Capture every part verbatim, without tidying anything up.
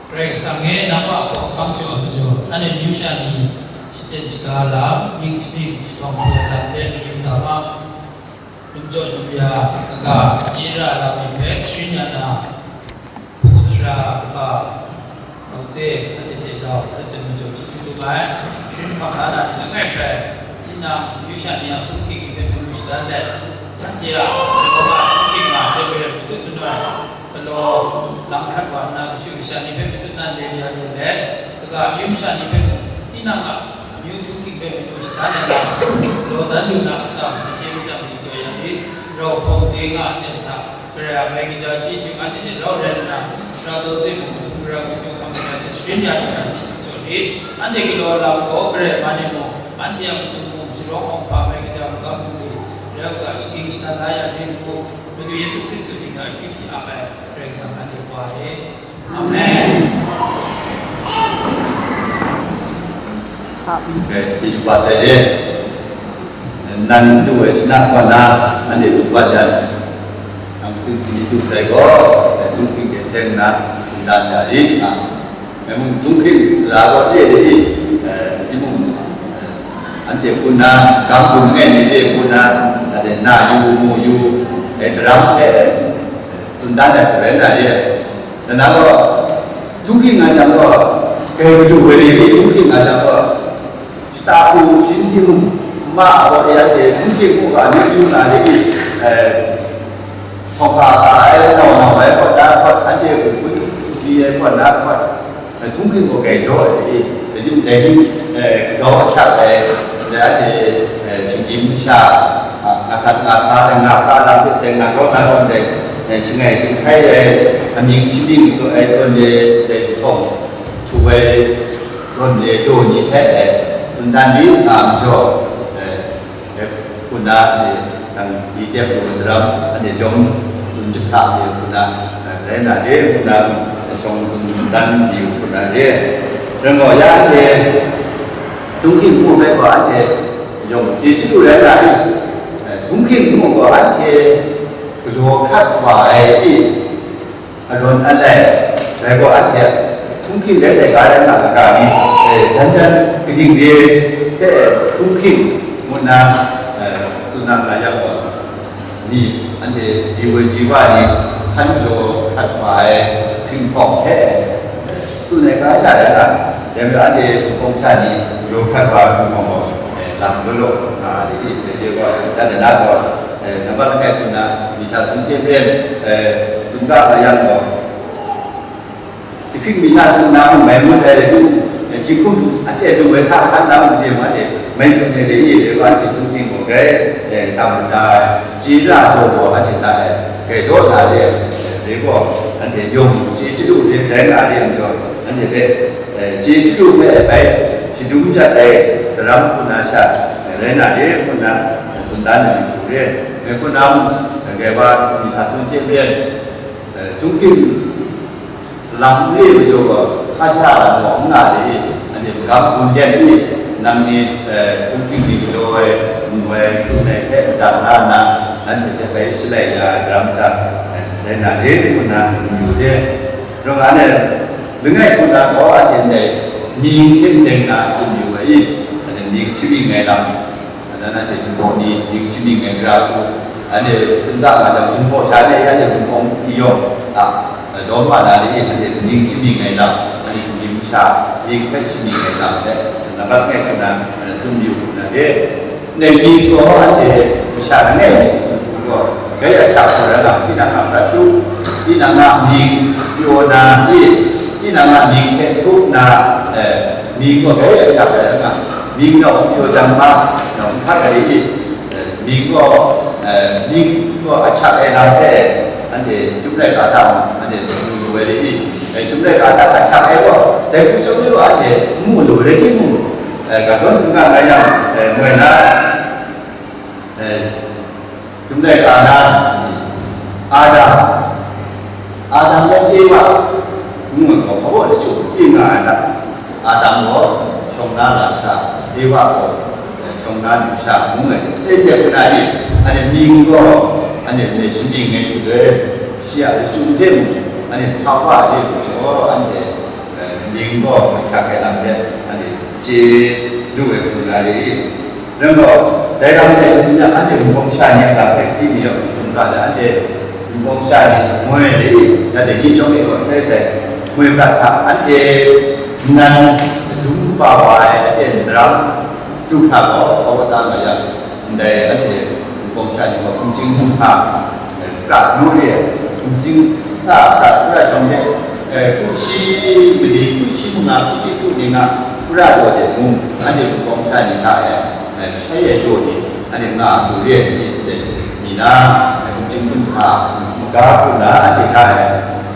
Karai Kasang e, nang a hpawng hkam jaw ai majaw, anhte amyu sha ni shachyen shaga lam, mying shabing, shahtawng hpyi ai lam hte mayu da ma, lum jaw lum ya, kaga, chye ra lam ni hpe sharin ya na, hpu hkap sara kaba, Nau Tse, anhte hte rau, President majaw chyeju dum ai, sharin hpang la na ni langai hkrai, tinang amyu sha ni a htunghking ni hpe matu shadan let, anhte a, Roma htunghking nga hte maren matut manoi, galaw lang hkrat wa nna, kashu kasha ni hpe matut na le ya lu let, kaga amyu masha ni hpe mung, tinang a amyu htunghking hpe matu shadan ai lam, galaw dan lu na atsam, machye machyang ni jaw yang rit, rau hpawng de nga ai ten hta, Karai a mai kaja chyeju anhte hte rau rai nna, sara daw ze mung, hpung gara mung, hpung hkam kaja hte sharin ya lu na chyeju jaw rit, anhte galaw lam gaw Karai man e mung, anhte a matu mung, sharawng awng hpa mai kaja magam bungli rai u ga, shagying shadan la ya rit u, Madu Yesu Hkristu mying hta akyu hpyi ap ai Karai Kasang anhte Wa e. Amen. Dai hte yu wa sai de, nan du ai shana kaw na, anhte du wa jan, nang hpung ni du sai gaw, dai htunghking hte seng nna, htingdan ya rit nga. Dai mung htunghking sara gaw chye de i, timung, anhte hku nna, gam hkum ngai ni de hku nna, dai na yu, mu yu, dai daram hte, htingdan ai hku rai na re ai. Nna gaw, htunghking nga jang gaw, grai madu ai ni htunghking nga jang gaw, shata hku shin hti mu, ma gaw ya hte htunghking hku ga myit yu nga ni, hkawng hka hka ai, nau nau ai, hkawt na hkawt, anhte hku hkun sadi ai, hkawt na hkawt, htunghking gaw grai daw ai ni, dai ni, dai ni, grau ahkyak ai, dai anhte, shinggyim masha, nga sat nga sa ai, nga pra lam hte seng nga kau na gaw ndai, shangai chyinghkai ai, amying shabing tsun ai tsun de, dai jahtawng htu ai tsun de, daw ni hpe, tsun dan di nga majaw, hku na, nang di tep lu ai daram, anhte jawm tsun jahpra de hku na, rai na de hku na, shawng tsun dan di hku na de, rai gaw ya anhte, htunghking mu hpe gaw anhte yawng chye chyalu rai nga i, htunghking mu gaw anhte galaw hkrat wa ai i, arawn alai, dai gaw anhte htunghking rai sai ga rai nga, kaga ni, jan jan kaning re hte htunghking ngu nna, tsun na nga yang gaw, mi anhte ji woi ji wa ni hkan galaw hkrat wa ai hpinghpawng hte tsun ai ga sha rai nga, dai majaw anhte hpinghpawng sha ni galaw hkrat wa ai hpinghpawng gaw, lam law law nga ai ni, dai gaw, dan na gaw, nambat langai hku na, mi sha tsun hte maren, tsun ga nga yang gaw, Jahkring mi hta tsun na mung mai ngut ai rai timung, jahkrum a teng lu ai hta hkan na mung de ma de, mai tsun ai rai i, rai wa hte htunghking gaw grai, tam mada ai, chye ra ai gaw anhte hta e, grai daw na re ai, rai gaw, anhte yawng chye chyalu re rai nga re ai majaw, anhte hpe, chye chyalu hpe bai shadum jat ai, daram hku na sha, rai na re hku na, tsun dan ai ni hku re ai, ngai hku na mung, grai wa mi hta tsun hte maren, Htunghking salang n re ai majaw gaw, hkra sha lam gaw n nga de i, anhte magam gun yan i, nang ni, htunghking ni galaw ai, mu ai, tsun ai hpe madat la nna, nanhte hpe bai shalai ya ai daram hta, rai na re ngu nna tsun yu de. Rawng nna, langai hku na gaw, anhte ndai mying hte seng na tsun yu ai i, anhte mying shamying ai lam, Anhte hte Jinghpaw ni mying shamying ai gara hku, anhte tsun ga nga jang, Jinghpaw sha e anhte Jinghpaw ni yawng a, lawm wa na ni, anhte mying shamying ai lam, anhte shamying masha mying hpe shamying ai lam hte, nambat langai hku na, tsun yu hku na re. Ndai mying gaw anhte masha langai mi hku gaw, gai ahkyak hku rai nga, tinang a prat tup, tinang a mying pyaw na i, tinang a mying hte htup na, mying gaw gai ahkyak rai nga, mying gaw pyaw jang ma, nawng hkak ai i, mying gaw, mying gaw ahkyak ai lam hpe, anhte Chyum laika hta mung, anhte lu lu ai i, Chyum laika hta ahkyak ai gaw, dai hku chyawm lu anhte n mu lu rai timung, ga zawn hkungga nga yang, moi na, Chyum laika na, Adam, Adam yan Ewa, ngu ai gaw, hpa baw lachyum pyi nga ai hta, Adam gaw shawng na lam sha, Ewa gaw shawng na lam sha, ngu ai, dai hte hku na ni, anhte mying gaw, anhte ndai shamying ai hte, shi a lachyum hte mung, anhte sa wa ai hte mung gaw, anhte Ning gaw hkak ai lam hte anhte chye lu ai hku na re i? Rai gaw, dai lam hte n tsun yang, anhte wunpawng sha ni a lam hpe hkrit mi yaw hkrum ga ai, anhte wunpawng sha ni moi ai de i? Anhte ni chyawm e gaw n rai sai, moi prat hta, anhte nnan dum kaba wa ai, anhte ndaram du hkra gaw, kawata nga yang, ndai anhte wunpawng sha ni gaw hkum chying hkum sa, eh, prat nu re ai, hkum chying sa prat kura shawng de, eh, kungsi mali, kungsi manga, kungsi kru ni nga, kura daw de mung, anhte wunpawng sha ni hta e, eh, shai ai daw ni, anhte nga lu re ai ni, ni na, eh, hkum chying hkum sa, hkum sa maga hku na, anhte hta e,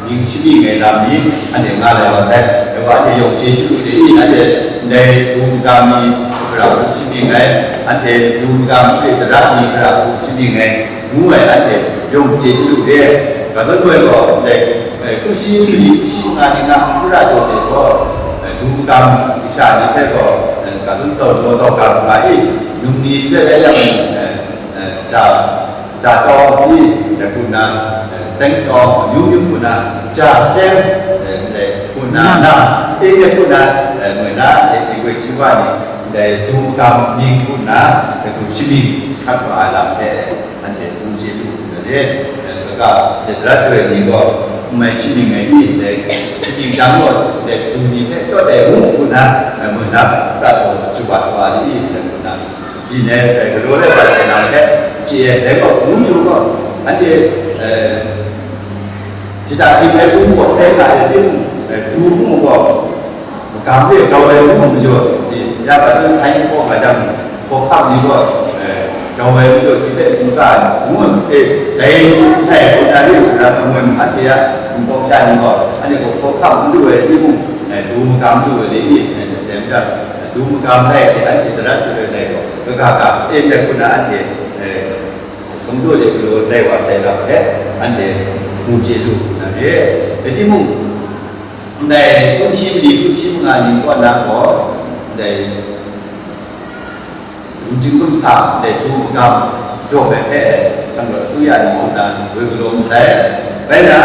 mying shamying ai lam ni, anhte nga lai wa sai. Dai wa anhte yawng chye chyalu de i, anhte ndai du magam ni, gara hku shamying ai, anhte du magam hpe tara ni, gara hku shamying ai, ngu ai, anhte yawng chye chyalu de. Ga zawn moi gaw, ndai, eh, kungsi mali, kungsi manga ni na, kura daw de gaw, eh, du magam kasha ni hpe gaw, eh, ga zawn taw daw, daw ga nga i, num ni hte rai yang, eh, eh, sha, ja tawng ni, dai hku na, eh, zeng tawng, amyu myu hku na, ja seng, eh, ndai hku na, na, e, dai hku na, eh, moi na, eh, ji goi ji wa ni, ndai du magam mying hku na, dai hku shamying hkat wa ai lam hte, anhte n chye lu hku na re, eh, kaga, dai tara darai ni gaw, n mai shamying ai ni, dai shamying jang gaw, dai du ni hpe tawt ai ngu hku na, eh, moi na, prat gaw, shubat wa li, dai hku na, Byin ai, eh, galaw ai wa ai lam hte chye ai, dai gaw, ngu myu gaw, anhte, eh, shada dim ai hku gaw, hpe nga ai timung, eh, du hku gaw, magam re grau ai ngu majaw, eh, ya ga tsun hkai hkaw nga jang, hkawhkam ni gaw, eh, grau ai majaw, shi hpe n ga ai, ngu ai, eh, dai htai hku na re hku na, kamoi anhte a npawk sha ni gaw, anhte gaw hkawhkam n lu ai timung, eh, du magam lu ai le ni, eh, dai majaw, du magam lai hte anhte darat darai lai gaw, kaga ga, e, ndai hku na anhte, eh, sumdaw de galaw lai wa sai lam hte, anhte mu chye lu hku na re. Rai timung, ndai kungsi mali, kungsi manga ning kaw na gaw, ndai hkum chying hkum sa, ndai du magam daw ai hpe, shang rawt atu ya ni hku na, woi galaw masai. Bai na,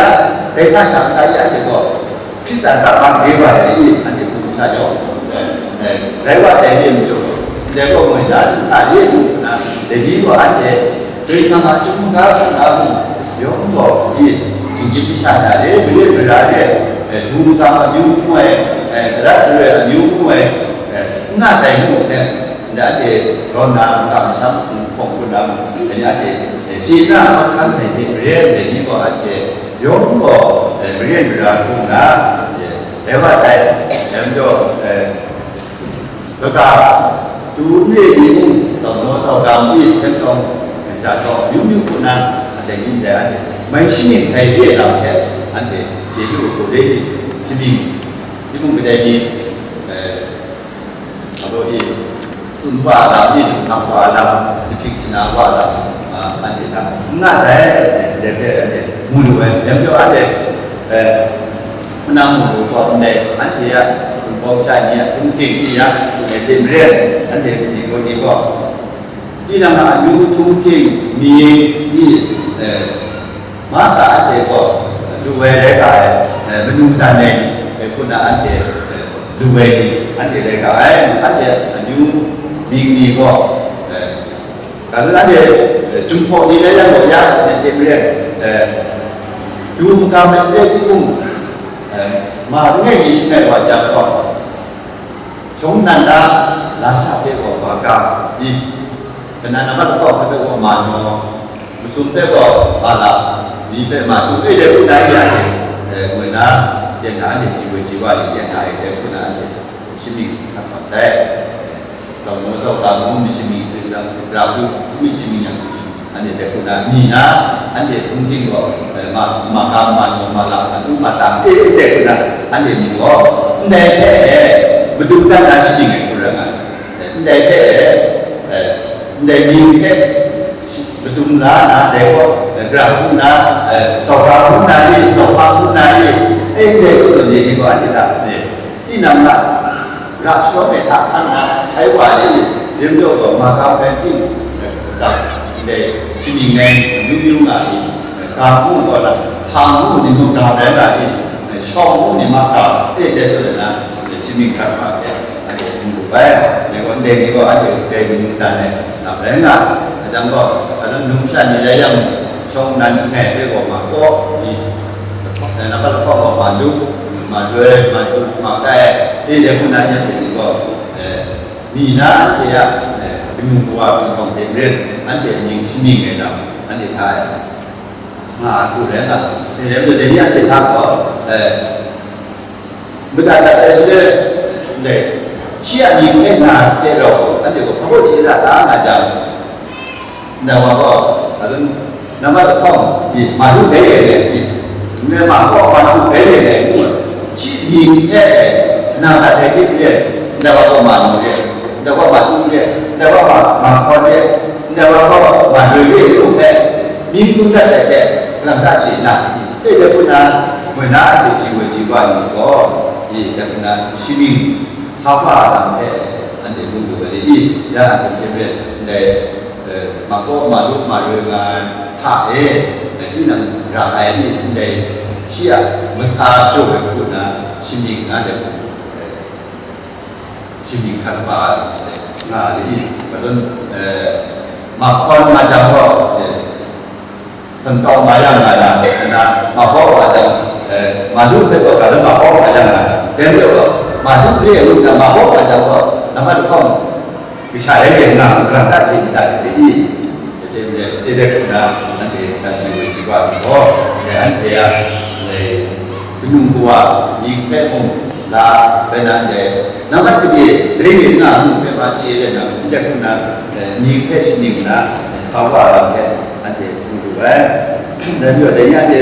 dai hta sha n ta i, anhte gaw, Hkristan hkra hpa gade wa ai ni, anhte hpung sha yawng, eh, eh, rai wa ai ni majaw, ndai gaw moi na hte sa re ngu nna, dai ni gaw anhte Karai Kasang a chyum ga hkra na mung, yawng gaw ni, shinggyim masha na re, mare mara re, eh, du magam amyu ngu ai, eh, darat darai amyu ngu ai, eh, n nga sai ngu hpe, Ndai anhte grau nna, makam masham hpung hpawng hpun na mung, dai ni anhte, eh, chye na hkawt hkan sai hte maren, dai ni gaw anhte yawng gaw, eh, maren mara hku nna, eh, rai wa sai. Dai majaw, eh, kaga, tu n re ni mung, taw naw taw ga mali hpyen tawng, eh, ja taw, myu myu hku nna, dai ni ndai anhte mai shamying sai re ai lam hte, anhte chye lu hku re i, shamying, myi mung kadai ni, eh, Ado e, tsun wa lam e, tun hkap wa lam, diprik shana wa lam, a, anhte hta n nga sai, dai hpe anhte mu lu ai. Dai majaw anhte, eh, manang mu lu gaw ndai, anhte a, Wunpawng sha ni a, htunghking ni a, hte maren, anhte ni gaw, ni gaw, tinang a amyu htunghking ni, ni, eh, Mahka anhte gaw lu ai rai ga ai, eh, manu dan ai ni, eh, hku na anhte, eh, lu ai ni, anhte rai ga ai, anhte amyu mying ni gaw, eh, ga zawn anhte, eh, Jinghpaw ni rai yang gaw, ya, anhte hte maren, eh, du magam ai n rai timung, eh, ma langai mi shangai wa jang gaw, Shawng nnan na, lasha hpe gaw wa ga, i, kanan na mat lakau hpe gaw ma naw, masum hpe gaw ma la, ni hpe ma tu, e, dai hku na, ya ni, eh, ngoi na, ya na, anhte ji woi ji wa ni, ya na, e, dai hku na, anhte shiming hkrat mat sai. Tau naw tau ga ngu mi shiming, hkrit lang, ra hku, shiming, shiming yang shiming. Anhte dai hku na, mi na, anhte htunghking gaw, eh, ma, ma kam, ma naw, ma lam, ma tu, ma tam, eh, eh, dai hku na, anhte mying gaw, ndai hpe, eh, madung dat na shaning ai hku rai nga ai. Eh, ndai hpe, eh, eh, ndai mying hpe madung la na, dai gaw, eh, gara hku na, eh, tau gara hku na ni, tau hpa hku na ni, eh, ndai hku na ni, ni gaw anhte hta, eh, Tinang a, ra shawng ai hta hkan na, shai wa ai ni, rim jaw gaw, ma ga hpe ting, ga, ndai, shimying ai, amyu myu nga ai, ga ngu gaw na, hpang ngu ni mung ga rai nga ai, shawng ngu ni ma ga, e, dai zawn na, Mying hkrat hpa hpe anhte mu lu ai. Dai gaw ndai ni gaw anhte grai manu dan ai lam rai nga ai. Dai jang gaw, hpa zawn numsha ni rai yang, shawng nnan shangai hpe gaw ma kaw, ni lahkawng, eh, nambat lahkawng gaw ma lu, ma loi, ma tut, ma kai, e dai hku na anhte ni gaw, eh, mi na anhte a, eh, kanu kawa hpung hpawng hte maren, anhte mying shamying ai lam, anhte hta e nga ai hku rai nga. Dai rai majaw, dai ni anhte hta gaw, eh, Madat dat ai shaloi, ndai, shi a mying hpe nga hte rau, anhte gaw hpa baw chye la ta nga jang, ndai wa gaw, a dun, nambat lahkawng, di, ma lu bai rai ai, di, ndai ma gaw ma lu bai rai ai, ngu ai. Shi mying hpe, na dat ai hte maren, ndai wa gaw ma nu re, ndai wa ma tu re, ndai wa ma, ma hkawn re, ndai wa gaw ma loi re, ngu hpe, mying tsun dat ai hte, kalang ta chye na, di, e dai hku na, moi na a hte ji woi ji wa ai ni gaw, Dai hku na shamying sa wa ai lam hpe anhte mu lu ai ni, ya anhte hte maren ndai, eh, ma kaw ma lu ma roi nga ai hta e, eh, tinang ra ai ni ndai shi a masa jaw ai hku na shamying na dai hku, eh, shamying hkrat wa ai nga ai ni, hpa zawn, eh, ma hkawn ma jang gaw, eh, Hkan tau ma yang nga na, na, ma bawk wa jang, eh, ma lu hpe gaw, ga lu ma bawk ma yang nga na, dai majaw gaw, ma lu re ngu na, ma bawk wa jang gaw, nambat lahkawng, kasha rai rai nga, kalang ta chye nta de de i? Dai hte maren, dai hku na, anhte hta ji woi ji wa ai gaw, dai anhte a, dai kanu kawa, mying hpe mung, la, rai na ndai, nambat gade, rai rai nga, ngu hpe ma chye rai na, dai hku na, eh, mying hpe shamying na, eh, sa wa lam hpe, anhte mu lu ai. Dai majaw dai ni anhte,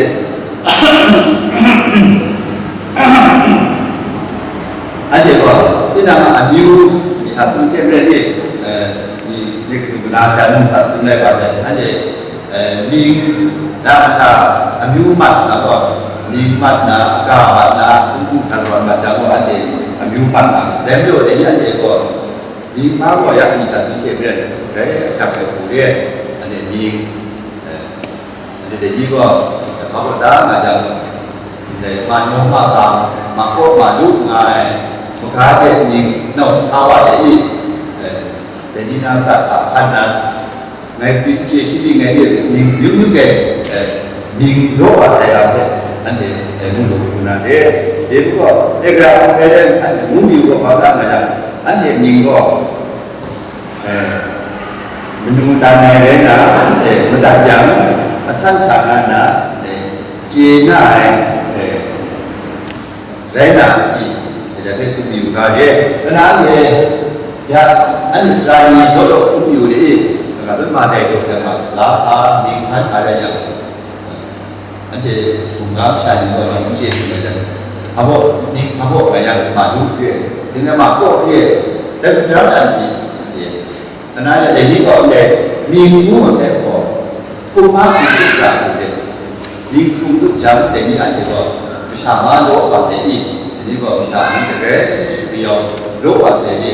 anhte gaw, tinang a amyu, myit hta tsun hte maren ni, eh, ni, ni kanu kana jan mung hta tsun ai wa sai, anhte, eh, mying na masha amyu mat na gaw, mying mat na, ga mat na, kungku san wan mat jang gaw, anhte amyu mat na. Dai majaw dai ni anhte gaw, mying hpa gaw ya myit hta tsun hte maren, grai ahkyak ai hku re ai, anhte mying, eh, Dai ni gaw, hpa baw da nga jang, dai ma naw ma ga, ma kaw ma lu nga ai, maga de mying nau sa wa de i, eh, dai ni na prat hta hkan na, ngai pyi n chye shi pyi ngai de mying myu myu de, eh, mying law wa sai lam hte, anhte, eh, mu lu lu na de. Dai hku gaw, dai gara hpung rai ai, anhte mu myu gaw hpa da nga jang, anhte mying gaw, Eh, manu dan ai rai na, eh, madat yang, asan sha nga na, eh, chye na ai, eh, rai na, i, dai hpe tsun mayu ga re. Kanan e, ya, anhte sara ni law law tsun mayu de, i, kaga tut ma dai jaw ai ma, la hpa, mying san hpa rai yang, Anhte hkungga masha ni gaw n chye lu ai lam, hpa baw, mying hpa baw nga yang, ma lu re, tinang ma kaw re, dai hku daram ai myit n chye. Kanan e dai ni gaw ndai mying ngu ai hpe gaw, hpung ma hkum tup ra lu re, mying hkum tup jang, dai ni anhte gaw masha ma law wa sai i? Dai ni gaw masha anhte grai mayau law wa sai i?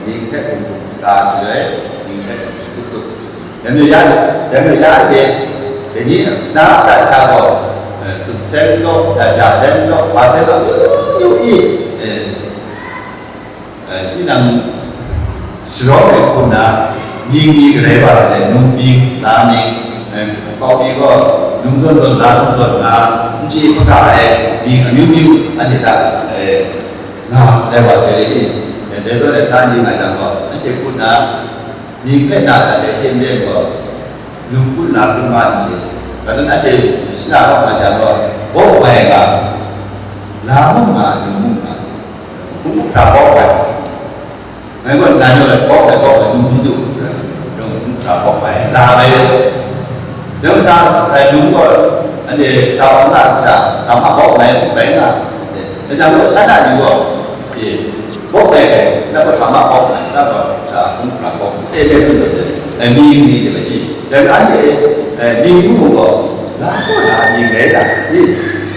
Mying hpe hkum tup ta shaloi, mying hpe hkum tup tup. Dai majaw ya, dai majaw ya hte, dai ni na prat hta gaw, eh, tsup sen law, eh, ja sen law, hpa sen law, amyu myu i, eh, eh, tinang sharawng ai hku na, mying mi garai wa ai, num mying, la mying, eh, kau mi gaw, num zawn zawn, la zawn zawn nga, n chye hpaga ai mying amyu myu, anhte hta, eh, nga ai wa sai le i, eh, dai zawn ai sa n di nga jang gaw, anhte hku na, Mying hpe na dat ai hte maren gaw, num kun na kun ma n chye. Hpa zawn anhte shana bawk na jang gaw, bawk mai nga, la mung nga, num mung nga, hpung hkra bawk ai. Ngai gaw nnan yawng ai bawk ai, bawk ai, num hpyi du, num hkra bawk ai, la mai. Dai hkra, dai num gaw, anhte hkra bawk na, hkra, hkra ma bawk mai, bawk mai nga. Dai jang gaw, shana ni gaw, e, bawk ai, na gaw hkra ma bawk ai, na gaw hkra hkung hkra bawk ai, e, e, e, e, mying ni de ai, dai anhte, e, mying ngu gaw, la gaw la mying rai la, i,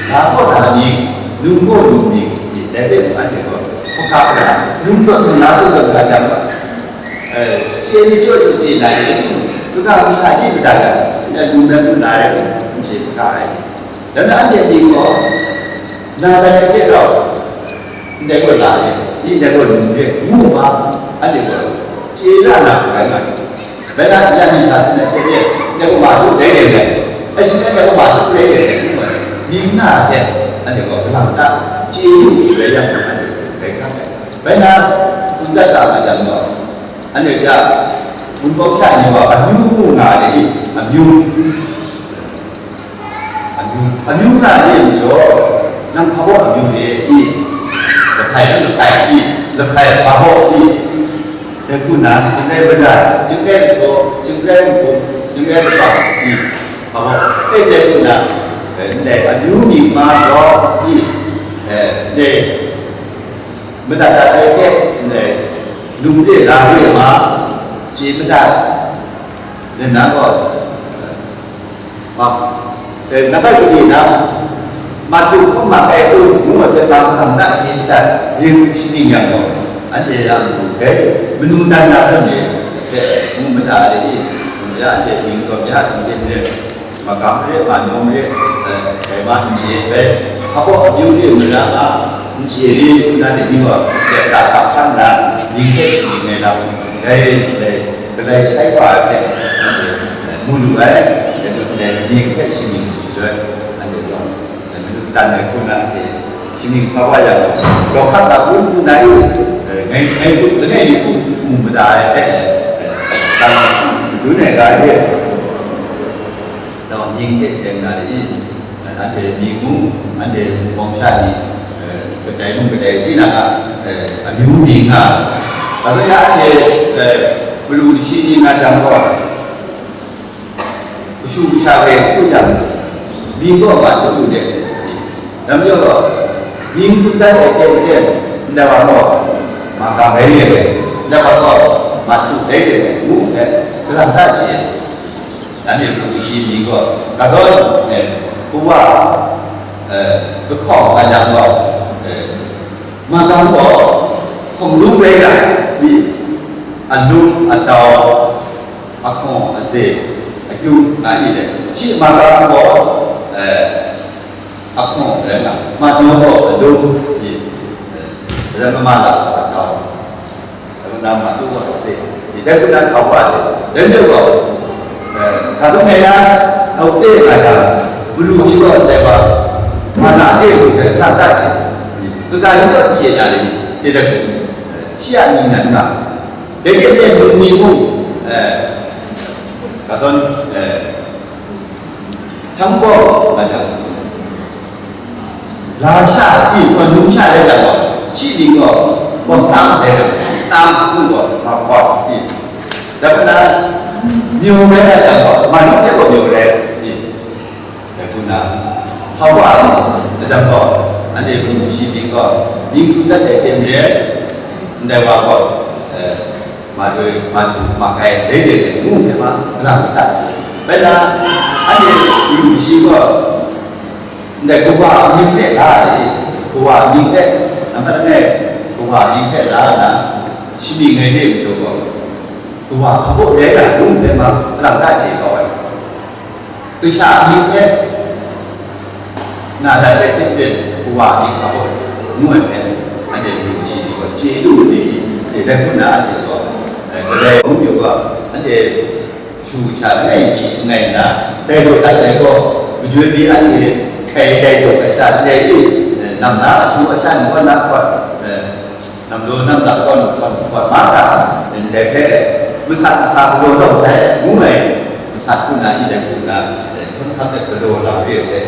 la gaw la mying, num gaw num mying, i, dai hpe mung anhte gaw, hkra hkra, num tawn tawn, la tawn tawn nga jang ga, e, chye ni chyawm chyawm chye na ni, kaga masha ni madat ai, num rai num la rai, n chye hkra ai. Dai anhte mying gaw, na dat ai hte rau, Ndai gaw la re, ndai gaw num re, ngu ma, anhte gaw chye la na hku rai nga ai. Bai na, ya mi sha hte hte hte, ndai gaw ma htu dai dai dai, ai shi ndai gaw ma htu dai dai dai, ngu ai. Mying na hte, anhte gaw galang ta, chye lu rai yang, anhte dai hkang ai. Bai na, tsun dat ga ma jang gaw, anhte hta, Wunpawng sha ni gaw amyu mu nga ai, amyu. Amyu, amyu nga ai majaw, nang hpa baw amyu re i? Lahpai nang lahpai i? Lahpai hpa baw i? Dai hku na, jingrai mada, jingrai lahtaw, jingrai nhkum, jingrai lahpang i? Hpa baw, e, dai hku na, e, ndai amyu mying ma gaw i? E, ndai madat dat ai hte, ndai lum re la re ma, chye madat, rai nna gaw, Ma, eh, nambat kade na, Mahtu hpung ma kai u, ngu ai hpe ma, hkam na chye dat, re hku shaning yang gaw, anhte ya matu bai, manu dan na zawn e, hpe ngu mada ai i, ya anhte mying gaw, ya anhte mare, magam mare, manawm mare, eh, dai ma n chye ai, hpa baw amyu re mara ma, n chye re, ngu na ni gaw, ya da hkap hkan na, mying hpe shaning ai lam, rai, rai. Galai sai wa ai hpe, anhte mu lu ai, dai hpe mying hpe shaning lu shaloi, anhte gaw, madu tan ai hku na anhte shaning sa wa yang, lawhkap na hku na i, ngai, ngai hku, langai mi hku mu mada ai hpe, tan madun ai ga ai hpe, Dau mying hte teng na le i? Anhte mying mung, anhte bawng sha ni, eh, kadai mung kadai tinang a, eh, amyu mying nga, ga zaw ya anhte, eh, malu mashi ni nga jang gaw, kashu kasha rai hku jang, mying gaw ma chyalu de, dai majaw gaw, mying tsun dat ai hte maren, ndai wa gaw, ma ga rai re ai, ndai wa gaw, ma htu rai re ai, ngu hpe, galang da chye ai. Anhte hpung shi mying gaw, ga tawn, eh, kawa, eh, kahkawng nga jang gaw, eh, ma ga gaw, hkawng lung rai na, i, alum, atau, ahkawng, aze, akyum, nga ni le, shi ma ga gaw, eh, ahkawng rai na, ma gaw alum, i, eh, rai na ma ga atau. Dai hku na ma tu wa hkau se, dai hku na hkau wa de, dai majaw gaw, eh, hka tawng ai na, hkau se nga jang, garu ni gaw ndai wa, ma na de lu hpe hkra da hte, kaga ni gaw n chye na le ni, dai hku, eh, shi a mying nan nga, dai hte maren num ni mung, eh, hka tawn, eh, Htam gaw, nga jang, lasha i, gaw num sha rai jang gaw, shi mying gaw, gaw tam rai jang, tam ngu gaw, mahkawn i, dai hpe na, myu rai rai jang gaw, ma ni hte gaw myu rai i, dai hku na, sa wa ai, dai jang gaw, anhte garu shi mying gaw, mying tsun dat ai hte maren, ndai wa gaw, eh, Ma doi, ma du, ma kai, dai re ai ngu hpe ma, galang kata hte. Bai na, anhte yu shi gaw, ndai kawa mying hpe la ai, kawa mying hpe, nambat langai, kawa mying hpe la nna, shani ngai re majaw gaw, kawa hpa baw rai na ngu hpe ma, galang kata hte kau ai. Kasha mying hpe, na dat rai hte maren, kawa mying hpa baw, ngu ai hpe, anhte myu shi ni gaw chye lu ai ni, dai hku na anhte gaw, eh, Galai mung yu gaw, anhte shu sha langai mi shangai nna, dai daw dat ai gaw, majoi mi anhte hkai dai daw ai sha langai i, eh, nam na, shu a sha ni gaw na hkawt, eh, Namdaw namdap gawn, gawn, gawn ma ga, ndai hpe, masat masa galaw lawm sai, ngu ai, masat hku na, i dai hku na, hkun hkam let galaw la re ai hte,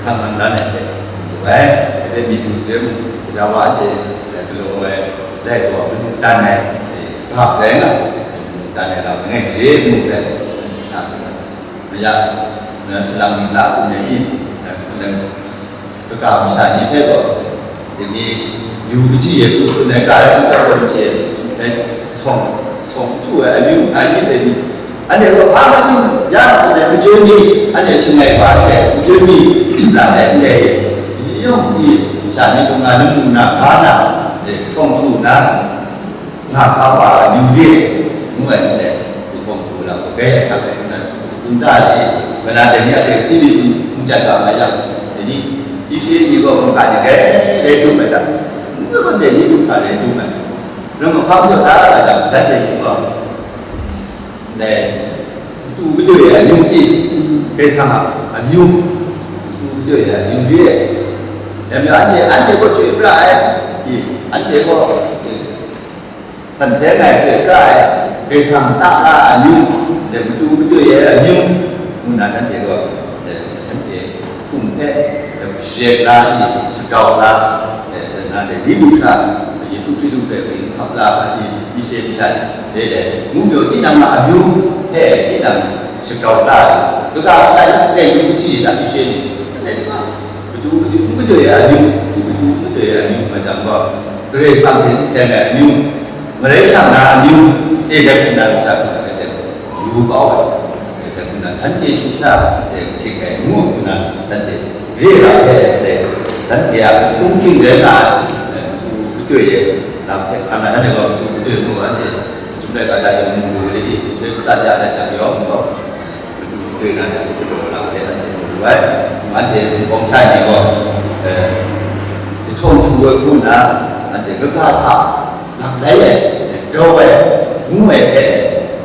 hkam man dan ai hte, bai, dai hpe myi du sum, gaja wa hte, galaw ai, dai gaw, manu tan ai, ga rai nga, manu tan ai lam langai mi re, ngu ai, na, na, ya, na, salang ni la tsun ai i, na, na, Kaga masha ni hpe gaw, dai ni yu kaji e hku tsun ai, ga ai hku chyawm gaw kaji e, dai sawng, sawng htu ai amyu, ai ni dai ni, anhte gaw hpa mating ya hku dai majoi ni, anhte shangai wa ai, majoi ni, hpyi la ai ndai e, ni yawng ni, masha ni mung na, lamu na, ga na, dai sawng htu na, Nga sa wa ai amyu re, ngu ai n-, hku sawng hku lam, bai ai hkak ai hku nan, tsun da ai, kanan dai ni a hte hpyi ni hpyi n dat ga mai yang, dai ni, Israel ni gaw mungga ni rai rai dum ai hta, n-, Nang mahkang jaw da ai lam, dan hte ni gaw, dai, matu gadoi ai amyu hte, Karai Kasang a amyu, matu gadoi ai amyu re ai. Dai majaw, anhte, anhte gaw chyoi pra ai, i, anhte gaw, i, san seng ai, chyoi pra ai, Karai Kasang ta na ai amyu, dai, matu gadoi ai amyu, ngu na shanhte gaw, dai, shanhte hpung hpe, dai, share la, i, shadau la, dai, dai, na, dai, li du hkra, Yesu Hkristu hpe ginhkap la ai ni, myit she masha ni, dai dai, ngu majaw, tinang a amyu hpe tinang shakau la ai, kaga masha ni, dai yu kachyi hta myit she ni, dai ni, matu matu n gadoi ai amyu, matu n gadoi ai amyu, nga jang gaw, Karai Kasang hte n seng ai amyu, Marai shang na amyu, e dai hpung na masha hpe dai dai, yu kau ai. Dai hpung na, shanhte hkyu sha, e, hkying ai ngu hpung na, shanhte re ra ai, dai, shanhte a hpung hkying rai nga ai, e, matu gadoi e, lam hpe hkan na, shanhte gaw matu gadoi ngu, anhte matu laika da yawng mu lu ai, soi kata ja ai hta yawng gaw, matu gadoi na, matu galaw lam hpe anhte mu lu ai. Anhte Hpung Kawng Sha ni gaw, e, jahtum hpung woi hpung na, anhte kaga hta, lam lai ai, grau ai, ngu ai hpe,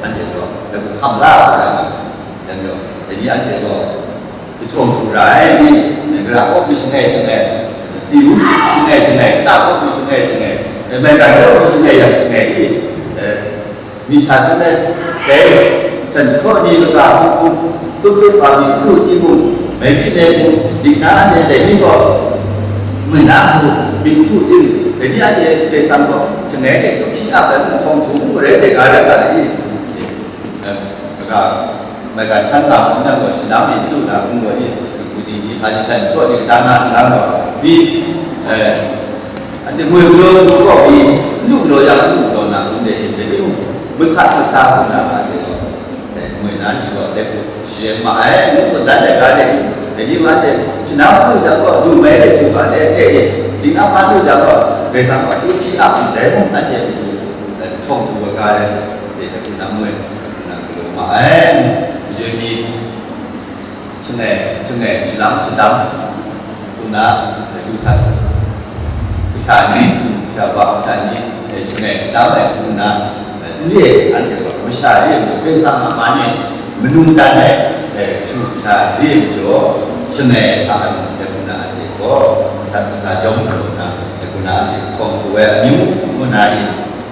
anhte gaw, dai hku hkam la ai, dai majaw, dai ni anhte gaw, jahtum hpung ra ai ni, gara kaw pyi shangai shangai, Tsinghkru shangai shangai, ta kaw pyi shangai shangai, maigan kaw pyi shangai yang shangai i, eh, myit hta tsun ai, dai, jan hkraw ni kaga hpung hpung, tup tup hpa mi hkru timung, mai byin ai mung, dik na anhte dai ni gaw, mui na hku, myit htu ting, dai ni anhte Karai Kasang gaw, shangai de tup hpyi ap ai mung, htawng htu mung, rai sai ga rai nga ai i, eh, kaga, maigan hkan ga hkawm yang gaw, shanam myit lu na hkrum gaw ni, mung ni, hpa ni, shan hkraw ni, kata na nlang gaw, ni, eh, anhte moi galaw lu gaw ni, n lu galaw yang, n lu galaw na hkrum de, dai timung, masat masa hku na, anhte gaw, eh, moi na ni gaw, dai hku sharin ma ai, ngu tsun dan ai ga de, dai ni wa hte, shanam lu jang gaw, lu mai de htu ga de, de, de, ning a hpa lu jang gaw, Karai Kasang gaw, du hpyi a hku dai mung, anhte matu, eh, htawng htu ai ga de, de, dai hku na moi, dai hku na galaw ma ai, majaw ni, shangai, shangai, shalam, shadang, hku na, du san. Kasha ni, kasha wa, kasha ni, eh, shangai, shadang ai hku na, eh, n re, anhte gaw, masha re ai majaw, Karai Kasang a man e, manu dan ai, eh, kashu kasha re ai majaw, shangai hta ai, dai hku na, anhte gaw, masat masa jawm galaw na, dai hku na, anhte jahtawng du ai amyu, ngu na i,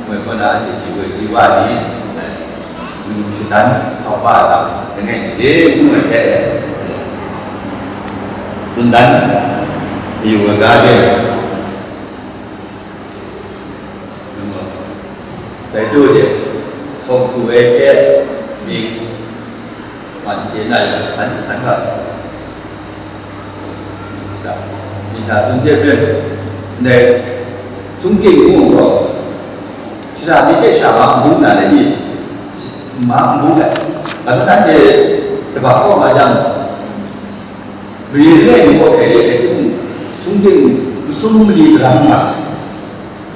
moi kaw na, anhte ji woi ji wa ni, eh, Manu shadan sau wa ai lam, langai mi de ngu ai hpe, tsun dan mayu ai ga de, dai du de, sawng hku ai hte myit man chye na yang, hkan hkan ga. Myit hta tsun hte hpren, ndai, htung hking ngu gaw, shara myit hte shara ma n bung na le ni? Ma n bung ai. Kaning anhte kabak kaw nga jang, mare langai mi kaw hkrai re ai timung, htung hking masum mali daram nga.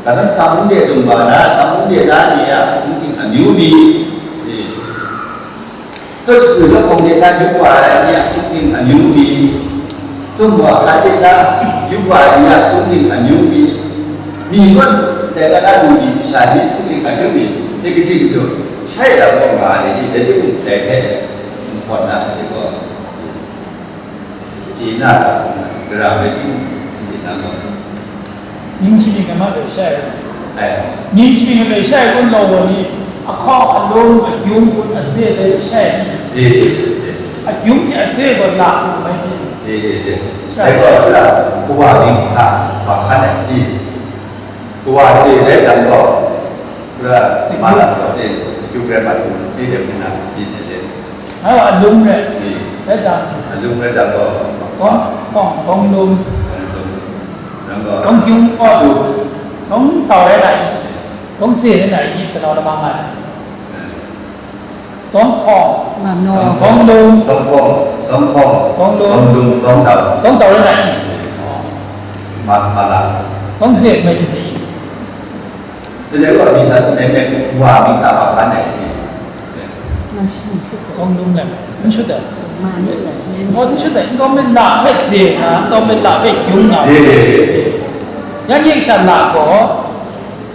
Kaning tsam hpung de dung wa na, tsam hpung de na ni a htung hking amyu mi, e, Tut shakwi lahkawng de na yup wa ai ni a htung hking amyu mi, tum wa hkra de na yup wa ai ni a htung hking amyu mi, mi nawn dai na na lu di masha ni htung hking amyu mi, dai kaji kajaw, shai lam gaw nga ai ni, dai timung dai hpe nhkawn na hte gaw, chye na, gara bai timung, n chye na gaw. Ning shi ning a ma hpe shai ai. Ai. Ning shi ning a hpe shai kun law gaw ni, ahkawng, alum, agyung kun, aze hpe shai ai. E, e, e. Agyung hte aze gaw la kun mai ni. E, e, e. Shai. Ai gaw, gara, kawa ning hta, ma hkan ai ni. Kawa ze rai jang gaw, gara, ma lam gaw, e, agyung rai mat kun, e, de kun na, e, de, de. Ai wa alum rai. Rai jang. Alum rai jang gaw. Sawng, sawng, sawng lum. Sawng lum. Nang gaw. Sawng gyung gaw. Sawng tau rai nai. Sawng se rai nai, kanau lamang ai. Sawng hkawng. Sawng lum. Sawng hkawng. Sawng hkawng. Sawng lum. Sawng lum. Sawng tau. Sawng tau rai nai. Ma, ma la. Sawng se mai ni. Dai gaw mi hta tsun ai, wa mi hta ma hkan ai ni. 松露呢？你晓得？哦，你晓得，应该没辣，没咸啊，都没辣，没油啊。对对对对。人家像辣个，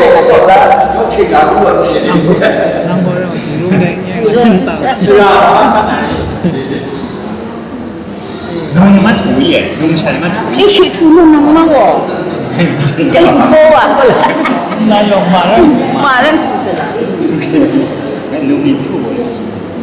Nang gaw rau si rum dai. Nang gaw rau si rum dai. Sira wa sa na ni. Nung ni mat bu ye, nung sha ni mat bu ye. Ishi tu nung nang ma wo. Jadi ko wa ko la. Na yong ma ran. Ma ran tu se la. Nung ni tu wo.